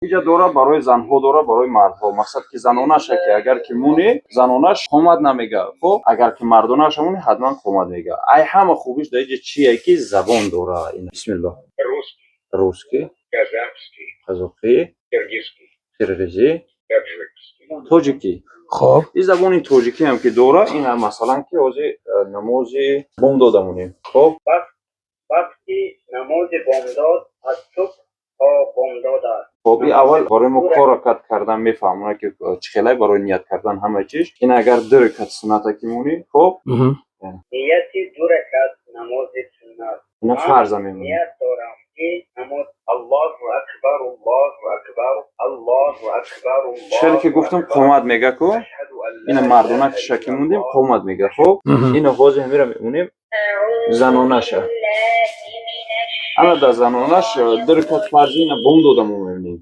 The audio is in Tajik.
Иҷа дора барои занҳо, дора барои мардҳо. Мақсад, ки занонаша, ки агар ки мунӣ, занонаш қомат намега. Хоб, агар ки мардонаша мунӣ, ҳатман қомат мега. Ай ҳама хубиш дар иҷа чие, ки забон дора. Бисмиллоҳ. Русский, русский, казахский, қазоқӣ, киргизский, қирғизӣ, таджикский. Тоҷикӣ. Хоб. Ин забони тоҷикӣ ҳам ки дора. Ин ҳам, масалан, ки ҳозир намози бомдода монем, хоб. Вақти намози бомдод аз субҳ то бомдод аст. Хоб, ин аввал барои мо кор ракат кардан мефаҳмонад, ки чӣ хелай барои ният кардан, ҳама чиз. Ин агар ду ракат сунната ки монӣ, хоб. Нияти ду ракат намози суннат. Ина фарза мемонӣ. Ният дорам, ки намоз. Аллоҳу акбар, Аллоҳу акбар, Аллоҳу акбар. Чӣ хеле ки гуфтам, қомат мега ку. Ина мардона киша ки мондем, қомат мега. Хоб, ина ҳозир ҳамира мемонем занонаша. Ана дар занонаш ду ракат фарзи, ина бом дода мо мебинем.